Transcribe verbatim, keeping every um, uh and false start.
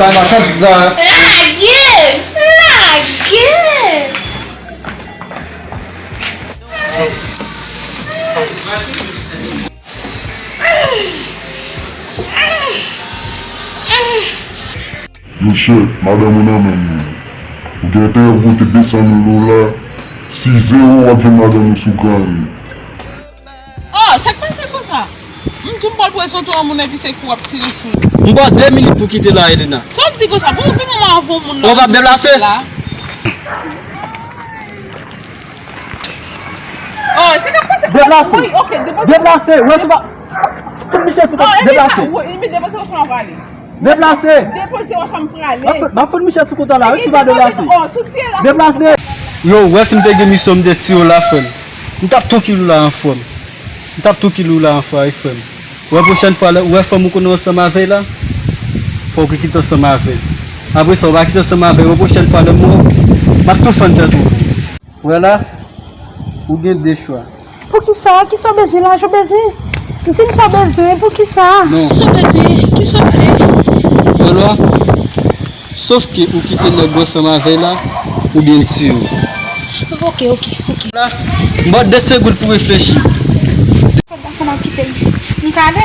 Lage! Lage! Yo chèf, madanm ou nan men nou. Ou gen enterè pou w pote de san mil dola, si zewo w ap jwenn madanm ou sou gari. Oh, sa k pase konsa? M di w m pral prezante w yon moun epi se kou w ap tire sou li. M ba w de minit pou w kite la, Elena. Sa w di konsa? Bon, ou vin anvan yon moun la. Ou p ap deplase? Oh, se k ap pase? Deplase. Wi, ok, deplase. Deplase. Wè, se pa. Fout Michel sou kont. Deplase. Wi, deplase w chan prale. Deplase. Deplase w chan prale. M ap fout Michel sou kont la, wi, si w pa deplase. Oh, sou tye la. Deplase. Yo, ou wè si m te gen misyon m te tiye w la, frè m. M t ap tou kile w la anfòm. M t ap tou kile w la anfòm, wi, frè m. Ou wè pwochèn fwa, lè ou wè fanm ou konnen ansanm avè l la, fò w kite ansanm avè l. Apre sa, ou pa kite ansanm avè l, ou wè pwochèn fwa, lè m wè w, m ap tou fann tèt ou. Wè la, ou gen de chwa. Poukisa? Kisa w bezwen lajan w bezwen? M di m sa w bezwen, poukisa? Non. Kisa w bezwen? Kisa w vle? Wè la, sof ke ou kite nèg ou ansanm avè l la, oubyen l tiye w. Ok, ok, ok. La, m ba w de segonn pou w reflechi. Fò w kite m. M ka ale?